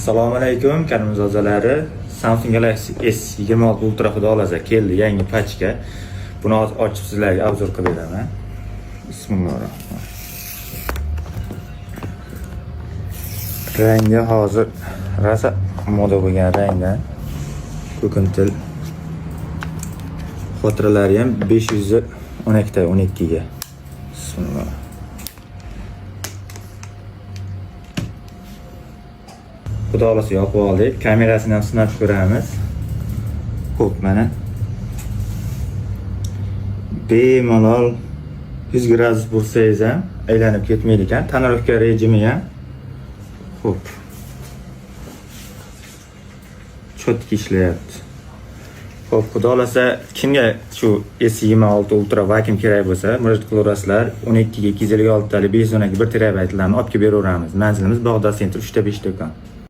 Assalomu alaykum, kanalimiz a'zolari. Samsung Galaxy S26 Ultra, xudo xohlasa, keldi yangi pachka. Buni hozir ochib sizlarga обзор qilib beraman. Bismillahirrohmanirrohim. Rangi hozir rosa moda bo'lgan rangdan. Ko'kimtil. Xotiralari ham 512 ta, 12 ga. Bismillah. Xudo xohlasa, yopib oldik. Kamerasini ham sinab ko'ramiz. Xo'p, mana. Bemalol 100 gradus bursangiz ham aylanib ketmaydi ekan. Tonirovka rejimi ham. Xo'p. Чётко ishlayapti. Xo'p, xudo xohlasa, kimga shu S26 Ultra vakuum kerak bo'lsa, murojaat qilaverasizlar. 12 ga 256 tali, 512 1 terabaytlarni olib kelib beraveramiz. Manzilimiz Bag'dod Center 3 ta 5 do'kon.